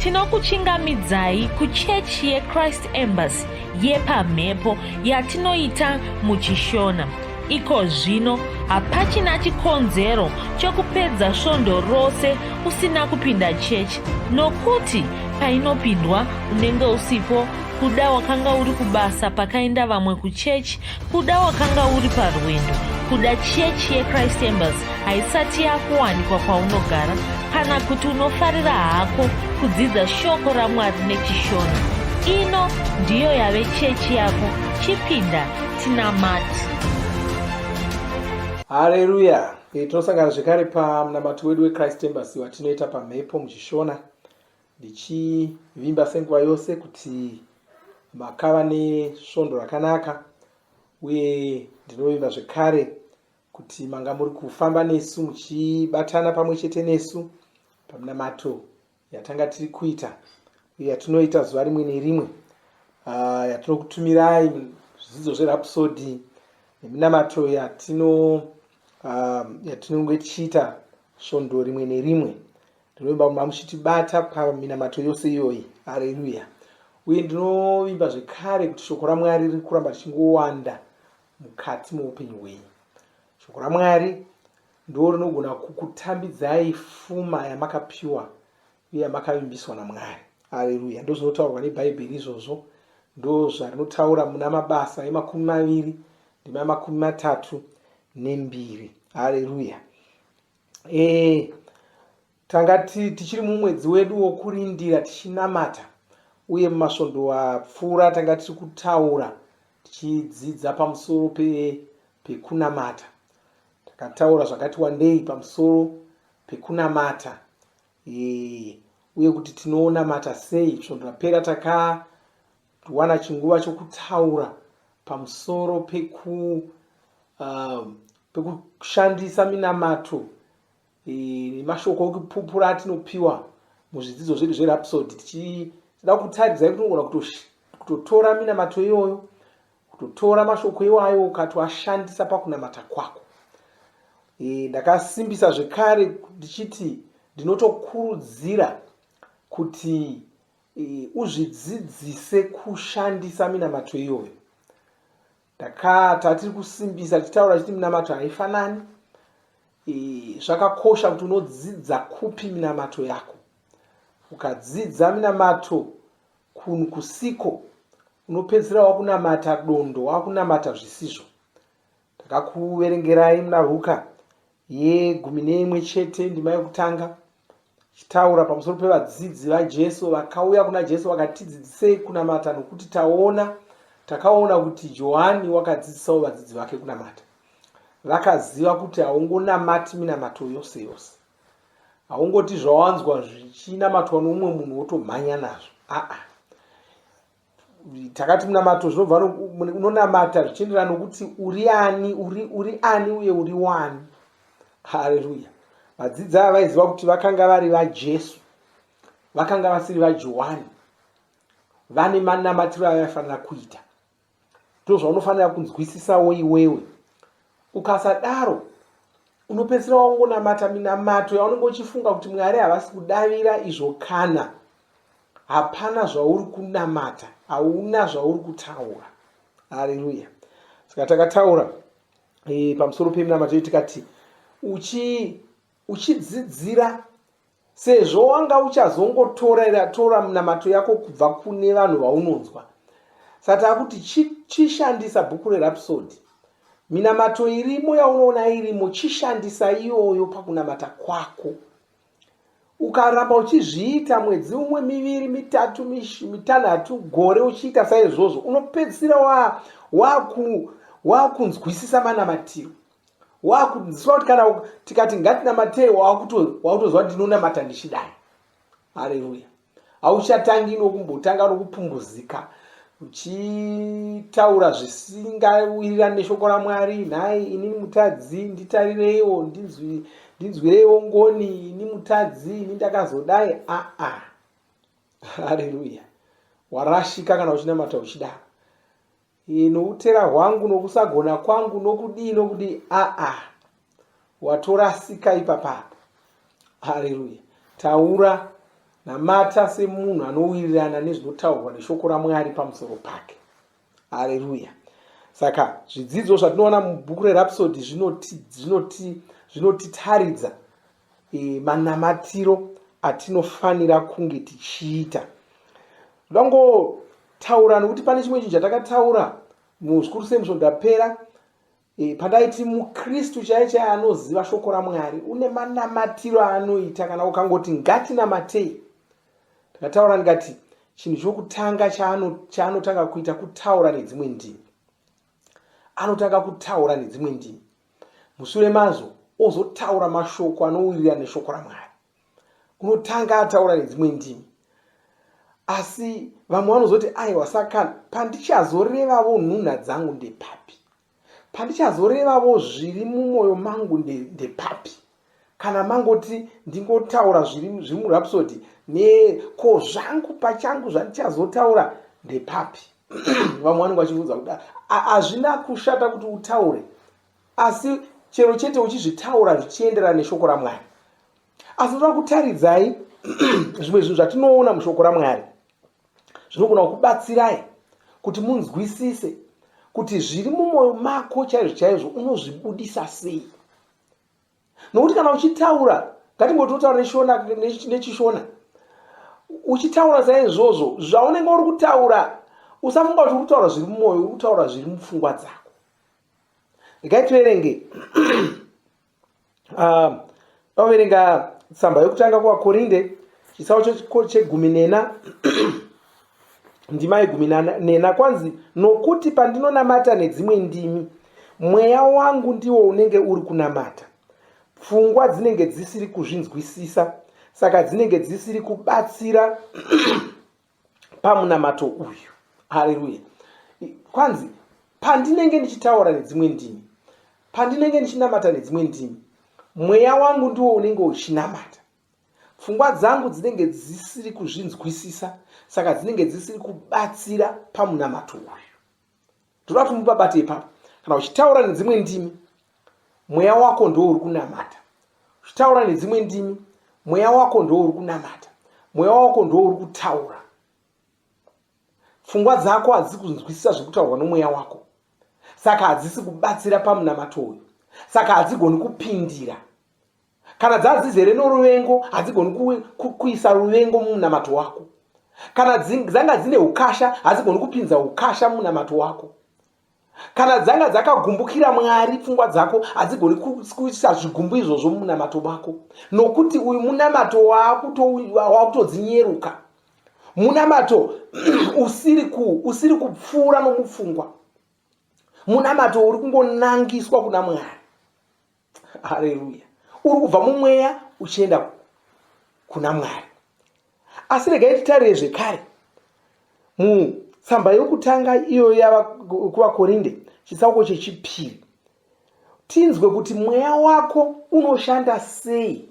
Tinokuchingamidzai kuchechi yeChrist Embassy yepamhepo yatinoita muchiShona. Iko zvino hapachina chikonzero chokupedza svondo rose usina kupinda chechi nokuti painopindwa unenge usipo kuda wakanga uri kubasa pakaenda vamwe kuchechi kuda wakanga uri parwendo kuda chechi yechrist embassy haisati yakuwanikwa kwaunogara kana kuti unofarira hako kudzidza shoko ramwari nechishona ino ndiyo yave chechi yako chipinda tinamati Haleluya! Eh, tinosangana zvekare pamunamato wedu weChrist Embassy watinoita pamhepo muchishona ndichivimba senguva yose kuti makava nesvondo rakanaka uye ndinovimba zvekare kuti manga muri kufamba nesu muchibatana pamwe chete nesu pamunamato yatanga tiri kuita uye yatinoita zuva rimwe nerimwe uh, yatinokutumirai zvidzidzo zverapsody neminamato yatino uh, yatinonge tichiita svondo rimwe nerimwe ndinovimba kuti mamuchitibata paminamato yose iyoyi hareruya uye ndinovimba zvekare kuti shoko ramwari riri kuramba richingowanda mukati meupenyu hwenyu shoko ramwari ndo rinogona kukutambidzai fuma yamakapiwa uye yamakavimbiswa namwari hareruya ndozvinotaurwa nebhaibheri izvozvo ndo zvarinotaura muna mabasa emakumi maviri ndima yemakumi matatu nembiri hareruya e, tanga tichiri mumwedzi wedu wokurindira tichinamata uye mumasvondo apfuura tanga tiri kutaura tichidzidza pamusoro pekunamata takataura zvakati wandei pamusoro pekunamata e, uye kuti tinonamata sei svondo rapera takawana chinguva chokutaura pamusoro peku pekushandisa minamato e, nemashoko okupupura atinopiwa muzvidzidzo zvedu zverapsody tichida kutaridzai kuti unogona kutotora minamato iyoyo kutotora mashoko iwayo ukatoashandisa pakunamata kwako e, ndakasimbisa zvekare ndichiti ndinotokurudzira kuti e, uzvidzidzise kushandisa minamato iyoyo Ndakata tiri kusimbisa tichitaura chiti minamato haifanani. E, zvakakosha kuti unodzidza kupi minamato yako. Ukadzidza minamato kunhu kusiko unopedzisira wakunamata dondo wakunamata zvisizvo. Ndakakuverengerai muna Ruka yegumi neimwe chete ndima yekutanga chitaura pamusoro pevadzidzi vaJesu vakauya kuna Jesu vakatidzidzisei kunamata nokuti taona takaona kuti Johani wakadzidzisawo vadzidzi vake kunamata. Vakaziva kuti haungonamati minamato yose yose. Haungoti zvawanzwa zvichinamatwa noumwe munhu wotomhanya nazvo. Aa. Takati munamato zvinobva unonamata zvichienderana nokuti uri ani, uri, uri ani uye uri wani. Haleluya. Vadzidzi ava vaiziva kuti vakanga vari vaJesu, vakanga vasiri vaJohani. Vane manamatiro avaifanira kuita. Ndozvaunofanira kunzwisisawo iwewe. Ukasadaro unopedzisira wangonamata minamato yaunenge uchifunga kuti Mwari havasi kudavira izvo kana hapana zvauri kunamata, hauna zvauri kutaura. Haleluya. Saka takataura e, pamusoro peminamato yedu tikati uchi uchidzidzira sezvo wanga uchazongotora tora minamato yako kubva kune vanhu vaunonzwa saka taakuti chishandisa bhuku rerapsody minamato irimo yaunoona irimo chishandisa iyoyo pakunamata kwako ukaramba uchizviita mwedzi umwe miviri mitatu mitanhatu gore uchiita saizvozvo unopedzisira wakunzwisisa wa manamatiro wakunzwisisa kuti kana tikati ngatinamatei wakutoziva kuti ndinonamata ndichidai haleluya hauchatangi nokumbotanga nokupumbuzika uchitaura zvisingawirirani neshoko ramwari nhai inini mutadzi nditarireiwo ndinzwireiwo ngoni ini mutadzi ini ndakazodai aa haleluya warashika kana uchinamata uchidaro noutera hwangu nokusagona kwangu nokudii nokudii aa watorasika ipapapo haleluya taura Namata semunhu anowirirana nezvinotaurwa neshoko raMwari pamusoro pake. Hareruya. Saka zvidzidzo zvatinoona mubhuku reRhapsody zvinotitaridza e, manamatiro atinofanira kunge tichiita. Ndoda kungotaura nokuti pane chimwe chinhu chatakataura zvikuru sei musvondo rapera e, pandaiti mukristu chaiye chaiye anoziva shoko ramwari une manamatiro aanoita kana ukangoti ngatinamatei ndakataura ndikati chinhu chokutanga chaanotanga kuita kutaura nedzimwe ndimi anotanga kutaura nedzimwe ndimi mushure mazvo ozotaura mashoko anowirirana neshoko ramwari unotanga ataura nedzimwe ndimi asi vamwe vanozoti aiwa saka pandichazorevavo nhunha dzangu ndepapi pandichazorevavo zviri mumwoyo mangu ndepapi kana mangoti ndingotaura zviri murhapsody neko zvangu pachangu zvandichazotaura ndepapi vamwe vanenge vachibvunza kuda hazvina kushata kuti utaure asi chero chete uchizvitaura zvichienderana neshoko ramwari asi ndoda kutaridzai zvimwe zvinhu zvatinoona mushoko ramwari zvinogona kukubatsirai kuti munzwisise kuti zviri mumwoyo mako chaizvo chaizvo unozvibudisa sei nokuti kana uchitaura ngatimbototaura neshona nechishona uchitaura saizvozvo zvaunenge uri kutaura usafunga kuti uri kutaura zviri mumwoyo uri kutaura zviri mupfungwa dzako regai tiverenge ah, taverenga tsamba yokutanga kuvakorinde chitsauko chegumi nena ndima yegumi nena kwanzi nokuti pandinonamata nedzimwe ndimi mweya wangu ndiwo unenge uri kunamata pfungwa dzinenge dzisiri kuzvinzwisisa saka dzinenge dzisiri kubatsira pamunamato uyu haleluya kwanzi pandinenge ndichitaura nedzimwe ndimi pandinenge ndichinamata nedzimwe ndimi mweya wangu ndiwo unenge uchinamata pfungwa dzangu dzinenge dzisiri kuzvinzwisisa saka dzinenge dzisiri kubatsira pamunamato uyu ndoda kuti mupabate ipapo kana uchitaura nedzimwe ndimi mweya wako ndo uri kunamata uchitaura nedzimwe ndimi mweya wako ndo uri kunamata mweya wako ndo uri kutaura pfungwa dzako hadzisi kunzwisisa zviri kutaurwa nomweya wako saka hadzisi kubatsira pamunamato uyu saka hadzigoni kupindira kana dzazizere noruvengo hadzigoni kuisa ruvengo mumunamato wako kana dzanga dzine ukasha hadzigoni kupinza ukasha mumunamato wako kana dzanga dzakagumbukira mwari pfungwa dzako hadzigoni kuisa zvigumbu izvozvo mumunamato mako nokuti uyu munamato waakutodzinyeruka munamato usiri usiri kupfuura nomupfungwa munamato uri kungonangiswa kuna mwari Haleluya. Uri kubva mumweya uchienda kuna Mwari. Asi regai titarire zvekare mutsamba yokutanga iyoyo yava kuvaKorinde chitsauko chechipiri tinzwe kuti mweya wako unoshanda sei.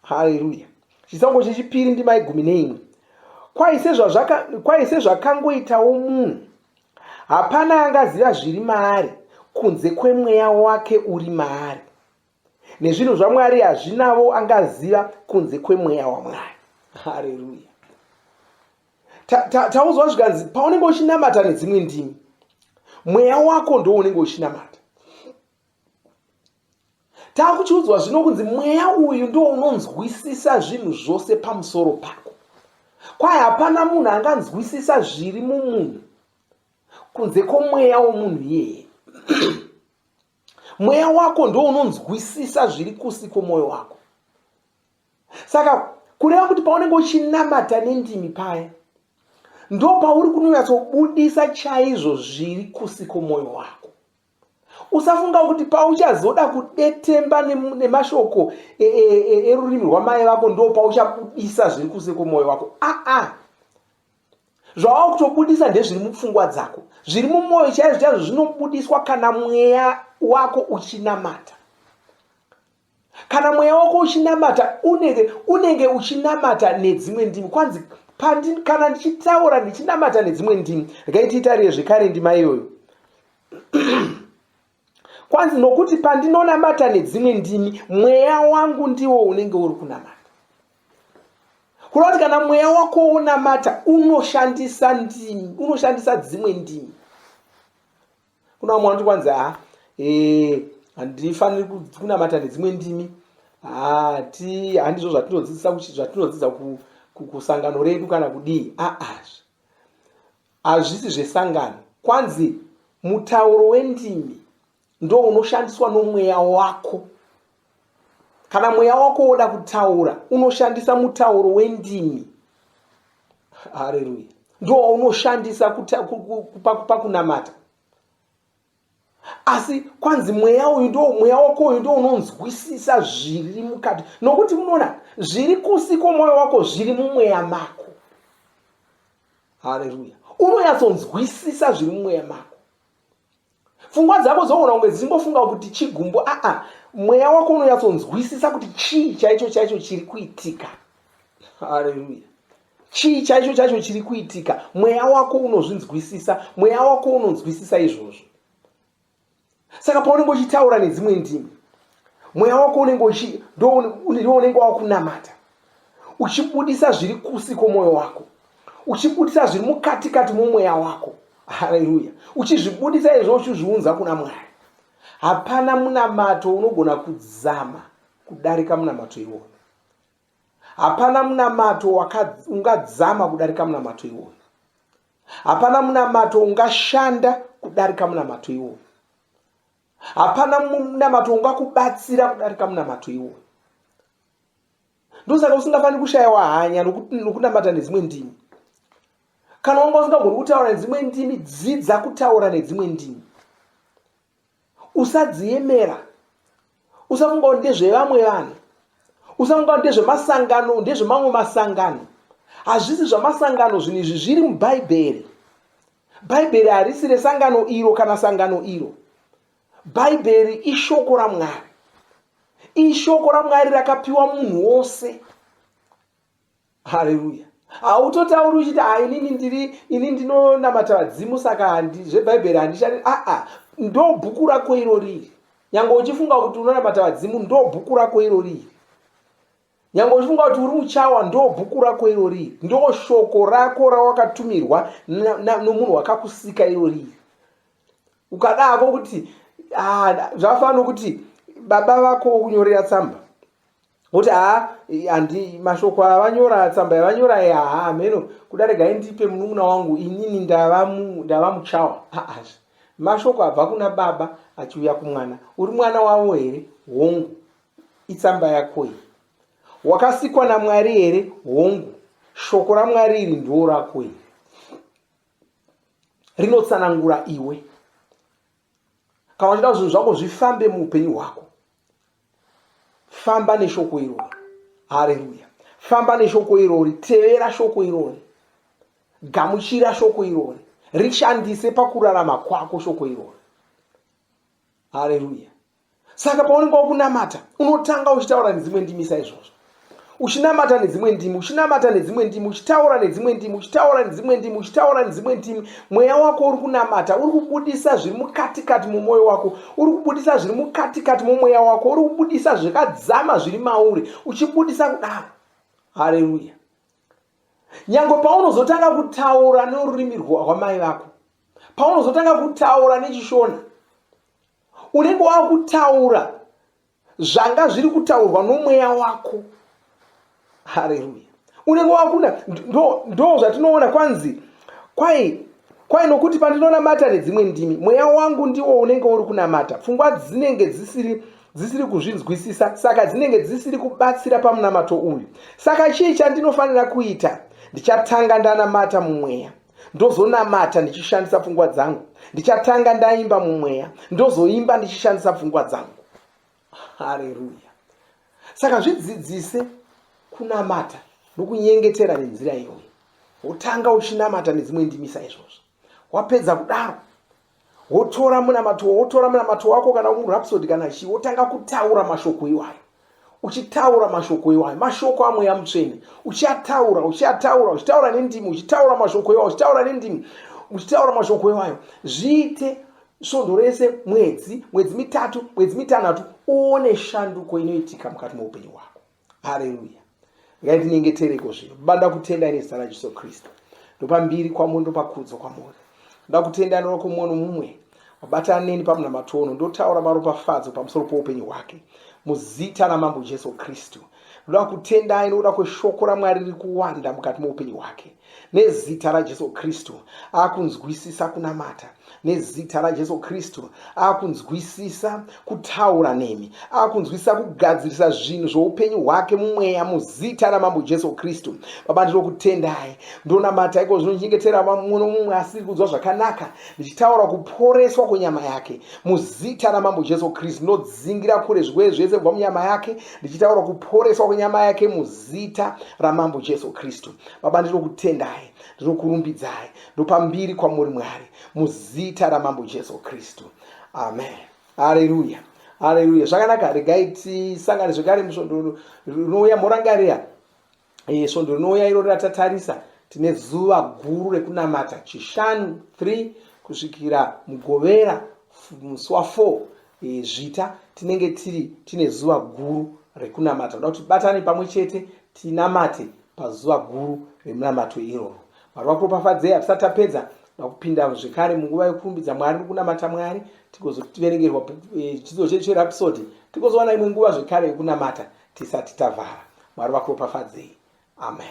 Haleluya. Chitsauko chechipiri ndima yegumi neimwe. Kwai sezvakangoitawo munhu, hapana angaziva zviri maari kunze kwemweya wake uri maari. Nezvinhu zvaMwari hazvinavo angaziva kunze kwemweya waMwari. Haleluya. Taudzwa ta, ta zvikanzi paunenge uchinamata nedzimwe ndimi, mweya wako ndo unenge uchinamata. Takuchiudzwa zvino kunzi mweya uyu ndiwo unonzwisisa zvinhu zvose pamusoro pako. Kwai hapana munhu anganzwisisa zviri mumunhu kunze kwomweya womunhu iyeye. Mweya wako ndiwo unonzwisisa zviri kusi kwomwoyo wako. Saka kureva kuti paunenge uchinamata nendimi paya ndo pauri kunonyatsobudisa chaizvo zviri kusi kwomwoyo wako. Usafunga kuti pauchazoda kudetemba nemashoko e, e, e, erurimi rwamai vako ndo pauchabudisa zviri kuse kwomwoyo wako. Aa, zvawava kutobudisa ndezviri mupfungwa dzako, zviri mumwoyo chaizvo chaizvo zvinobudiswa kana mweya wako uchinamata. Kana mweya wako uchinamata unenge unenge uchinamata nedzimwe ndimi. Kwanzi pandi, kana ndichitaura ndichinamata nedzimwe ndimi. Regai tiitarire zvekare ndima iyoyo. Kwanzi nokuti pandinonamata nedzimwe ndimi, mweya wangu ndiwo unenge uri kunamata. Kureva kuti kana mweya wako wonamata unoshandisa ndimi, unoshandisa dzimwe ndimi. Kuna vamwe vanoti kwanzi ha eh, handifaniri kunamata nedzimwe ndimi, hati handizvo zvatinodzidzisa zvatinodzidza kusangano redu kana kudii. Aa, hazvisi zvesangano. Kwanzi mutauro wendimi ndo unoshandiswa nomweya wako. Kana mweya wako woda kutaura unoshandisa mutauro wendimi. Haleluya! Ndo waunoshandisa pakunamata. Asi kwanzi mweya uyu ndo mweya wako uyu ndo unonzwisisa zviri mukati, nokuti munoona zviri kusi kwomwoyo wako zviri mumweya mako. Haleluya! Unonyatsonzwisisa zviri mumweya mako. Pfungwa dzako dzogona kunge dzichingofunga kuti chigumbu. Aa, mweya wako unonyatsonzwisisa kuti chii chaicho chaicho chiri kuitika. Haleluya! Chii chaicho chaicho chiri kuitika? Mweya wako unozvinzwisisa, mweya wako unonzwisisa izvozvo. Saka paunenge uchitaura nedzimwe ndimi, mweya wako unenge ndo unenge wakunamata, uchibudisa zviri kusi kwomwoyo wako, uchibudisa zviri mukatikati momweya wako. Haleluya! Uchizvibudisa izvo uchizviunza kuna Mwari. Hapana munamato unogona kudzama kudarika munamato iwoyo. Hapana munamato ungadzama kudarika munamato iwoyo. Hapana munamato ungashanda kudarika munamato iwoyo. Hapana munamato ungakubatsira kudarika munamato iwoyo. Ndosaka usingafaniri kushayiwa hanya nokunamata nedzimwe ndimi. Kana wanga usingagoni kutaura nedzimwe ndimi, dzidza kutaura nedzimwe ndimi. Usadziemera. Usafunga kuti ndezvevamwe vanhu. Usafunga kuti ndezvemasangano, ndezvemamwe masangano. Hazvisi zvamasangano zvinhu izvi, zviri muBhaibheri. Bhaibheri harisi resangano iro kana sangano iro. Bhaibheri ishoko raMwari. Ishoko raMwari rakapiwa munhu wose. Haleluya. Hautotauri uchiti ha inini ndiri ini ndinonamata vadzimu saka handi zvebhaibheri handichadi. Aa, ndo bhuku rako iro riri. Nyange uchifunga kuti unonamata vadzimu, ndo bhuku rako iro riri. Nyange uchifunga kuti uri muchawa, ndo bhuku rako iro riri. Ndo shoko rako rawakatumirwa nomunhu wakakusika iro riri. Ukada hako kuti ah, zvafanira nokuti baba vako vokunyorera tsamba woti haa handi mashoko avanyora tsamba yavanyora iyi haa hameno kuda regai ndipe munun'una wangu inini ndava ndava muchawa. Aa, mashoko abva kuna baba achiuya kumwana. Uri mwana wavo here? Hongu. Itsamba yako iyi. Wakasikwa naMwari here? Hongu. Shoko raMwari iri ndo rako iri, rinotsanangura iwe. Kana uchida zvinhu zvako zvifambe muupenyu hwako, famba neshoko irori. Haleluya! Famba neshoko irori, tevera shoko irori, gamuchira shoko irori, rishandise pakurarama kwako shoko irori. Haleluya! Saka paunenge wakunamata, unotanga uchitaura nedzimwe ndimi saizvozvo, uchinamata nedzimwe ndimi, uchinamata nedzimwe ndimi, uchitaura nedzimwe ndimi, uchitaura nedzimwe ndimi, uchitaura nedzimwe ndimi. Mweya wako uri kunamata, uri kubudisa zviri mukatikati mumwoyo wako, uri kubudisa zviri mukatikati momweya wako, uri kubudisa zvakadzama zviri mauri, uchibudisa kudaro. Haleluya! Nyange paunozotanga kutaura norurimi rwamai vako, paunozotanga kutaura nechiShona, unenge wakutaura zvanga zviri kutaurwa nomweya wako. Haleluya! Unenge wakuna ndo zvatinoona kwanzi kwai kwai nokuti pandinonamata nedzimwe ndimi, mweya wangu ndiwo unenge uri kunamata, pfungwa dzinenge dzisiri kuzvinzwisisa, saka dzinenge dzisiri kubatsira pamunamato uyu. Saka chii chandinofanira kuita? Ndichatanga ndanamata mumweya, ndozonamata ndichishandisa pfungwa dzangu. Ndichatanga ndaimba mumweya, ndozoimba ndichishandisa pfungwa dzangu. Haleluya! Saka zvidzidzise kunamata nokunyengetera nenzira iyoyo. Wotanga uchinamata nedzimwe ndimi saizvozvo. Wapedza kudaro, wotora munamato, wotora munamato wako kana murhapsody kana chii, wotanga kutaura mashoko iwayo, uchitaura mashoko iwayo, mashoko aMweya Mutsvene, uchiataura, uchiataura, uchitaura nendimi, uchitaura mashoko iwayo, uchitaura nendimi, uchitaura mashoko iwayo. Zviite svondo rese, mwedzi, mwedzi mitatu, mwedzi mitanhatu, uone shanduko inoitika mukati meupenyu hwako. Haleluya! Regai tinyengetereko zvino. Baba, ndakutendai nezita raJesu Kristu. Ndopa mbiri kwamuri, ndopa kudzo kwamuri. Ndakutendai nokuda kwomumwe nomumwe wabatana neni pamunamato uno. Ndotaura maropafadzo pamusoro poupenyu hwake muzita raMambo Jesu Kristu. Ndoda kutendai nokuda kweshoko raMwari riri kuwanda mukati moupenyu hwake. Nezita raJesu Kristu akunzwisisa kunamata. Nezita raJesu Kristu akunzwisisa kutaura nemi, akunzwisisa kugadzirisa zvinhu zvoupenyu hwake mumweya muzita raMambo Jesu Kristu. Baba, ndinokutendai, ndonamata iko zvino ndichengetera mumwe nomumwe asiri kunzwa zvakanaka, ndichitaura kuporeswa kwenyama yake muzita raMambo Jesu Kristu. Ndinodzingira kure zvirwere zvese kubva munyama yake, ndichitaura kuporeswa kwenyama yake muzita raMambo Jesu Kristu. Baba, ndinokutendai, ndinokurumbidzai, ndopa mbiri kwamuri Mwari muzita raMambo Jesu Kristu. Amen. Haleluya. Haleluya. Zvakanaka, regai tisangane zvekare musvondo rinouya. Morangarira e, svondo rinouya iro ratatarisa tine zuva guru rekunamata Chishanu 3 kusvikira Mugovera musi wa 4 e, Zvita tinenge tiri tine zuva guru rekunamata. Ndoda kuti batane pamwe chete tinamate pazuva guru remunamato iroro. Mwari vakuropafadzei. Hatisati tapedza ndakupinda zvekare munguva yekurumbidza Mwari nokunamata Mwari, tigozotiverengerwa eh, chidzidzo chedu cherapsody, tigozowana imwe nguva zvekare yekunamata tisati tavhara. Mwari vakuropafadzei. Amen.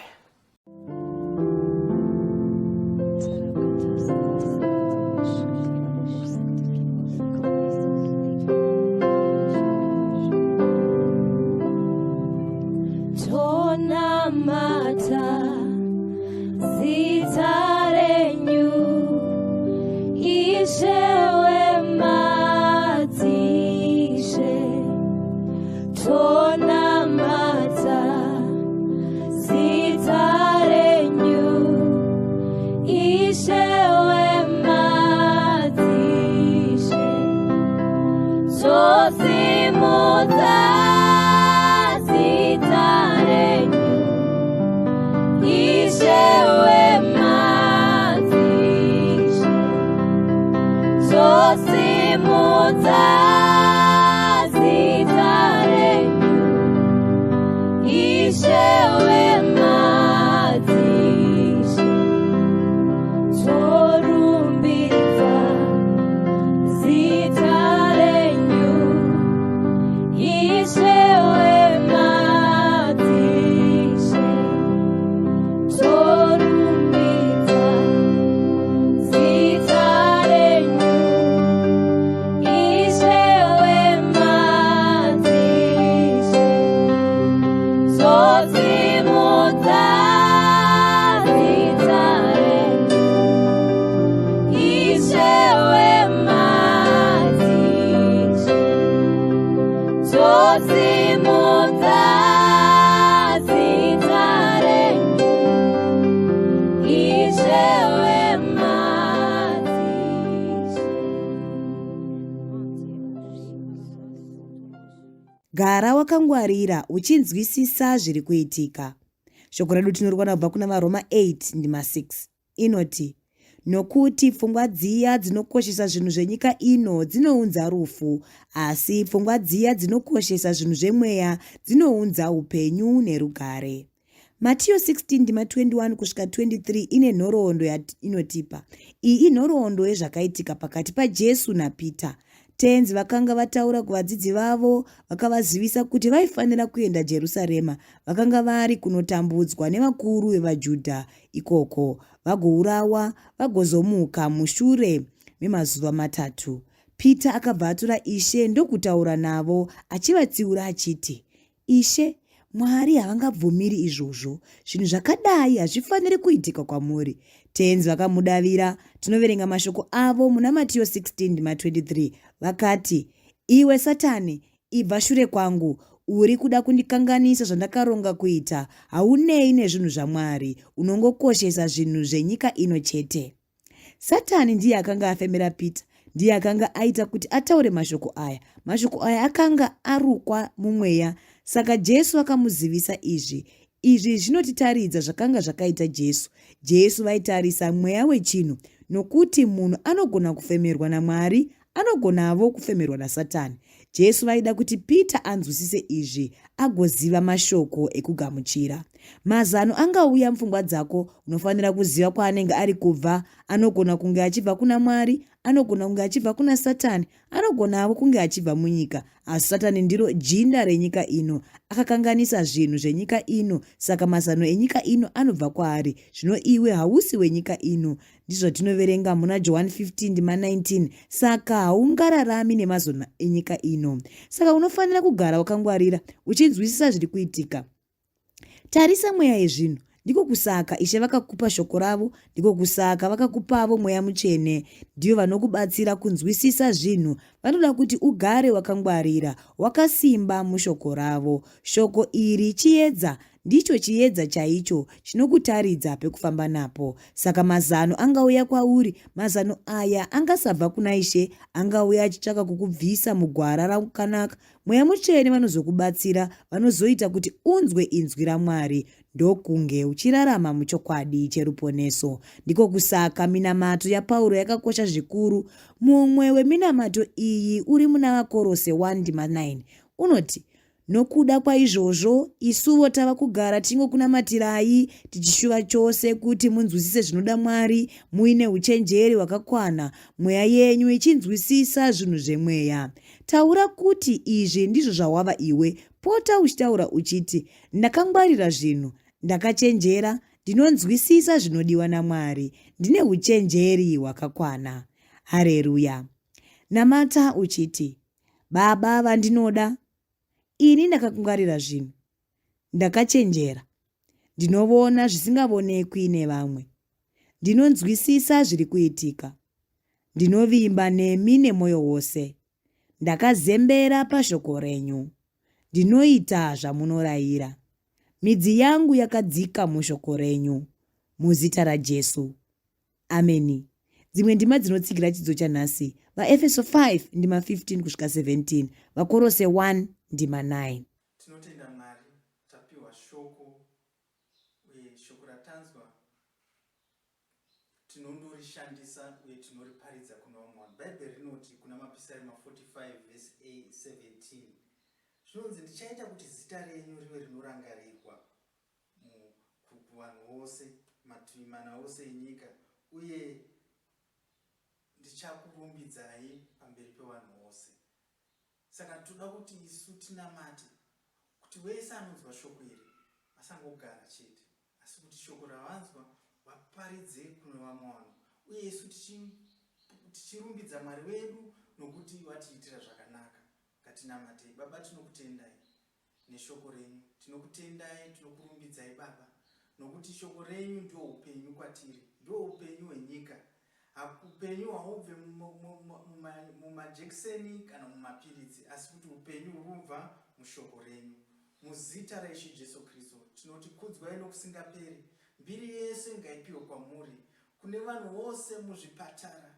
Tonamata zita renyu Ishe wemadzishe. Tonamata zita renyu Ishe wemadzishe. Tosimudza zita renyu Ishe wemadzishe. Tosimudza zita renyu Ishe wemadzishe. Torumbidza zita renyu Ishe wemadzishe. Torumbidza zita renyu Ishe wemadzishe. Tosimudza zita renyu Ishe wemadzishe. Tosimudza zita renyu Ishe wemadzishe. Gara wakangwarira uchinzwisisa zviri kuitika. Shoko redu tinoriwana kubva kuna VaRoma 8 ndima 6. Inoti, Nokuti pfungwa dziya dzinokoshesa zvinhu zvenyika ino dzinounza rufu, asi pfungwa dziya dzinokoshesa zvinhu zvemweya dzinounza upenyu nerugare. Matiyo 16 ndima 21 kusvika 23 ine nhoroondo inotipa. Iyi inhoroondo yezvakaitika pakati paJesu naPita. Tenzi vakanga vataura kuvadzidzi vavo vakavazivisa kuti vaifanira kuenda Jerusarema. Vakanga vari kunotambudzwa nevakuru vevaJudha ikoko, vagourawa, vagozomuka mushure memazuva matatu. Pita akabva atora Ishe ndokutaura navo achivatsiura achiti, Ishe, Mwari havangabvumiri izvozvo. Zvinhu zvakadai hazvifaniri kuitika kwamuri. Tenzi vakamudavira. Tinoverenga mashoko avo muna Matiyo 16 ndima 23. Vakati, Iwe Satani, ibva shure kwangu. Uri kuda kundikanganisa zvandakaronga kuita. Haunei nezvinhu zvaMwari. Unongokoshesa zvinhu zvenyika ino chete. Satani ndiye akanga afemera Pita, ndiye akanga aita kuti ataure mashoko aya. Mashoko aya akanga arukwa mumweya, saka Jesu akamuzivisa izvi. Izvi zvinotitaridza zvakanga zvakaita Jesu. Jesu vaitarisa mweya wechinhu, nokuti munhu anogona kufemerwa naMwari Anogonavo kufemerwa naSatani. Jesu vaida kuti Pita anzwisise izvi agoziva mashoko ekugamuchira. Mazano angauya mupfungwa dzako, unofanira kuziva kwaanenge ari kubva. Anogona kunge achibva kuna Mwari, anogona kunge achibva kuna Satani, anogonavo kunge achibva munyika. Asi Satani ndiro jinda renyika ino. Akakanganisa zvinhu zvenyika ino, saka mazano enyika ino anobva kwaari. Zvino iwe hausi wenyika ino. Ndizvo zvatinoverenga muna Johani 15 ndima 19. Saka haungararami nemazano enyika ino. Saka unofanira kugara wakangwarira, uchinzwisisa zviri kuitika. Tarisa mweya yezvinhu. Ndiko kusaka Ishe vakakupa shoko ravo, ndiko kusaka vakakupavo mweya mutsvene. Ndivo vanokubatsira kunzwisisa zvinhu. Vanoda kuti ugare wakangwarira, wakasimba mushoko ravo. Shoko iri chiedza, ndicho chiedza chaicho chinokutaridza pekufamba napo. Saka mazano angauya kwauri, mazano aya angasabva kuna Ishe, angauya achitsvaka kukubvisa mugwara rakanaka Mweya Mutsvene vanozokubatsira, vanozoita kuti unzwe inzwi raMwari ndokunge uchirarama muchokwadi cheruponeso. Ndiko kusaka minamato yaPauro yakakosha zvikuru. Mumwe weminamato iyi uri muna VaKorose 1 ndima 9 unoti, Nokuda kwaizvozvo, isuvo tava kugara tichingokunamatirai, tichishuva chose kuti munzwisise zvinoda Mwari, muine uchenjeri hwakakwana, mweya yenyu ichinzwisisa zvinhu zvemweya. Taura kuti izvi ndizvo zvawava iwe. Pota uchitaura uchiti, Ndakangwarira zvinhu. Ndakachenjera. Ndinonzwisisa zvinodiwa naMwari. Ndine uchenjeri hwakakwana. Hareruya! Namata uchiti, Baba vandinoda, ini ndakakungwarira zvinhu. Ndakachenjera. Ndinovona zvisingavonekwi nevamwe. Ndinonzwisisa zviri kuitika. Ndinovimba nemi nemwoyo wose. Ndakazembera pashoko renyu. Ndinoita zvamunorayira. Midzi yangu yakadzika mushoko renyu. Muzita raJesu. Ameni. Dzimwe ndima dzinotsigira chidzidzo chanhasi, VaEfeso 5 ndima 15 kusvika 17, VaKorose 1 ndima 9. Tinotenda Mwari tapiwa shoko uye shoko ratanzwa tinondorishandisa uye tinoriparidza kune vamwe vanhu. Bhaibheri rinoti kuna Mapisarema 45 vhesi 17 zvinonzi ndichaita kuti zita renyu rive rinorangarirwa kuvanhu vose mativi mana ose enyika uye ndichakurumbidzai pamberi pevanhu vose. Saka toda kuti isu tinamate kuti wese anonzwa shoko iri asangogara chete, asi kuti shoko ravanzwa vaparidze kune vamwe vanhu, uye isu tichirumbidza Mwari wedu nokuti vatiitira zvakanaka. Ngatinamatei. Baba, tinokutendai neshoko renyu. Tinokutendai, tinokurumbidzai Baba, nokuti shoko renyu ndiwo upenyu kwatiri, ndiwo upenyu hwenyika. Upenyu haubve mumajekiseni kana mumapiritsi, asi kuti upenyu hurubva mushoko renyu. Muzita raIshe Jesu Kristu tinoti kudzwai nokusingaperi. Mbiri yese ngaipiwe kwamuri, kune vanhu vose muzvipatara,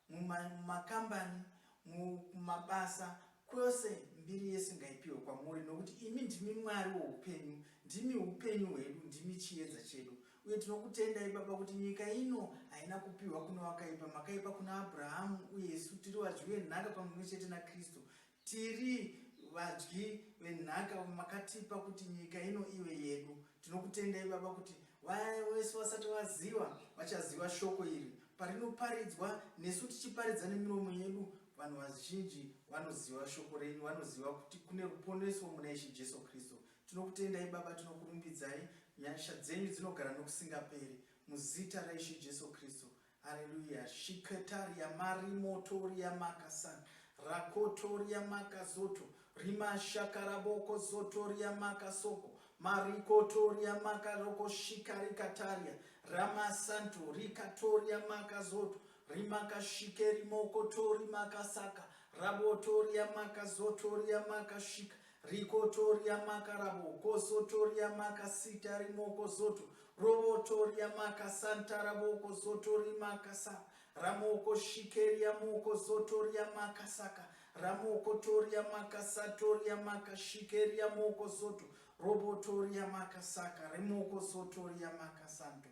mumakambani, mumabasa, kwose mbiri yese ngaipiwe kwamuri, nokuti imi ndimi Mwari woupenyu, ndimi upenyu hwedu, ndimi chiedza chedu. Uye tinokutendai Baba kuti nyika ino haina kupiwa kune wakaipa, makaipa kuna Abrahamu, uye isu tiri vadyi venhaka pamwe chete naKristu. Tiri vadyi venhaka makatipa kuti nyika ino ive yedu. Tinokutendai Baba kuti vaya vese vasati vaziva vachaziva shoko iri parinoparidzwa, nesu tichiparidza nemiromo yedu. Vanhu vazhinji vanoziva shoko renyu, vanoziva kuti kune ruponeso muna Ishe Jesu Kristu. Tinokutendai Baba, tinokurumbidzai. Nyasha dzenyu dzinogara nokusingaperi. Muzita raIshe Jesu Kristu. Haleluya. Shiketaria marimotoria makasan. Rakotoria makazoto. Rimashakaraboko zotoria makasoko. Marikotoria makaroko shikarikataria. Ramasanto rikatoria makazoto. Rimakashikeri mokotori makasaka. Rabotoria makazotoria makashika. Rikotoria makarabo kosotoria makasita rimoko zoto robotoria makasantara boko zotori makasa ramoko shikeria moko zotoria makasaka ramoko toria makasatoria makashikeria moko zoto robotoria makasaka remoko zotoria makasanto.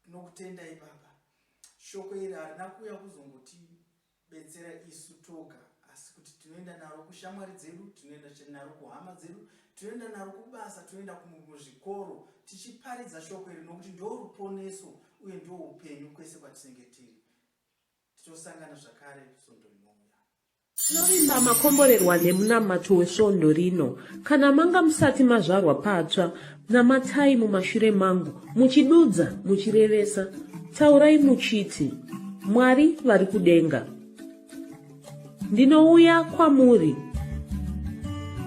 Tinokutendai Baba, shoko iri harina kuuya kuzongoti betsera isu toga. Asi kuti tinoenda naro kushamwari dzedu, tinoenda naro kuhama dzedu, tinoenda naro kubasa, tinoenda muzvikoro tichiparidza shoko iri nokuti ndo ruponeso uye ndo upenyu kwese kwatinenge tiri. Tichosangana zvakare svondo rinouya. Tinovimba makomborerwa nemunamato wesvondo rino. Kana manga musati mazvarwa patsva, namatai mumashure mangu, muchidudza, muchirevesa. Taurai muchiti, Mwari vari kudenga. Ndinouya kwamuri.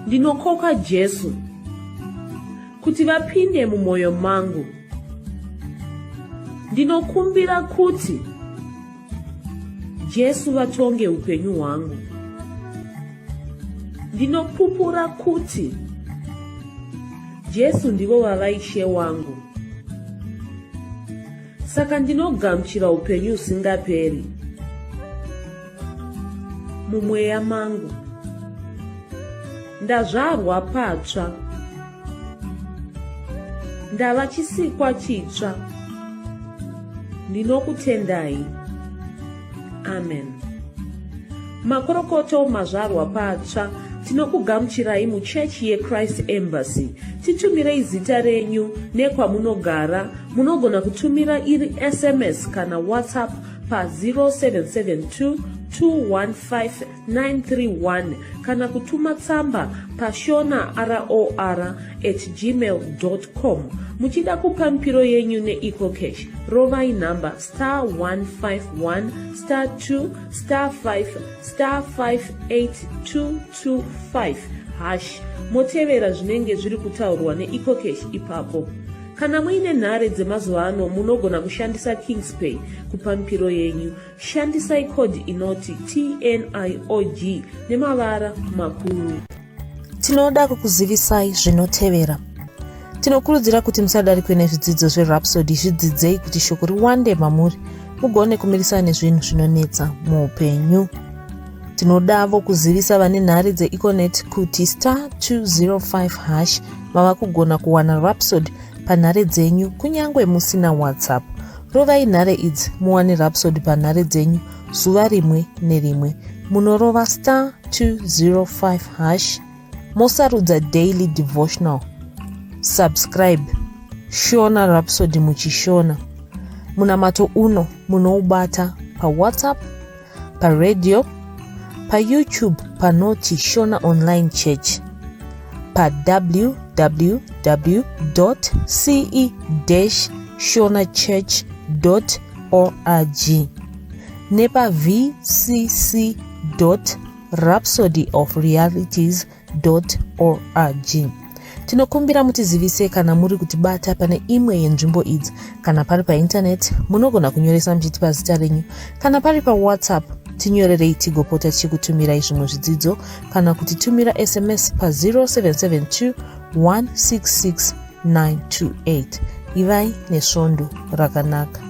Ndinokoka Jesu kuti vapinde mumwoyo mangu. Ndinokumbira kuti Jesu vatonge upenyu hwangu. Ndinopupura kuti Jesu ndivo vava Ishe wangu. Saka ndinogamuchira upenyu husingaperi mumweya mangu. Ndazvarwa patsva. Ndava chisikwa chitsva. Ndinokutendai. Amen. Makorokoto mazvarwa patsva tinokugamuchirai muchechi yeChrist Embassy. Titumirei zita renyu nekwamunogara. Munogona kutumira iri SMS kana WhatsApp pa 0772 215 931 kana kutuma tsamba pashona ror at gmail com. Muchida kupa mipiro yenyu neEcoCash, rovai nhamba star 151 star 2 star 5 star 58225 hash motevera zvinenge zviri kutaurwa neEcoCash ipapo. Kana muine nhare dzemazuva ano munogona kushandisa Kingspay kupa mipiro yenyu. Shandisai code inoti TNIOG nemavara makuru. Tinoda kukuzivisai zvinotevera. Tinokurudzira kuti musadarikwe nezvidzidzo zveRhapsody, zvidzidzei kuti shoko riwande mamuri mugone kumirisana nezvinhu zvinonetsa muupenyu. Tinodavo kuzivisa vane nhare dzeEconet kuti star 205 hash mava kugona kuwana Rhapsody panhare dzenyu kunyange musina WhatsApp. Rovai nhare idzi muwane Rhapsody panhare dzenyu zuva rimwe nerimwe. Munorova star 205 hash mosarudza daily devotional. Subscribe Shona Rhapsody muchishona. Munamato uno munoubata paWhatsApp, paradio, paYouTube panoti Shona Online Church, pa www.ce-shonachurch.org nepa vcc.rhapsodyofrealities org. Tinokumbira mutizivise kana muri kutibata pane imwe yenzvimbo idzi. Kana pari paintaneti, munogona kunyoresa muchitipa zita renyu. Kana pari paWhatsApp, tinyorerei tigopota tichikutumirai zvimwe zvidzidzo kana kutitumira SMS pa 0772 166 928. Ivai nesvondo rakanaka.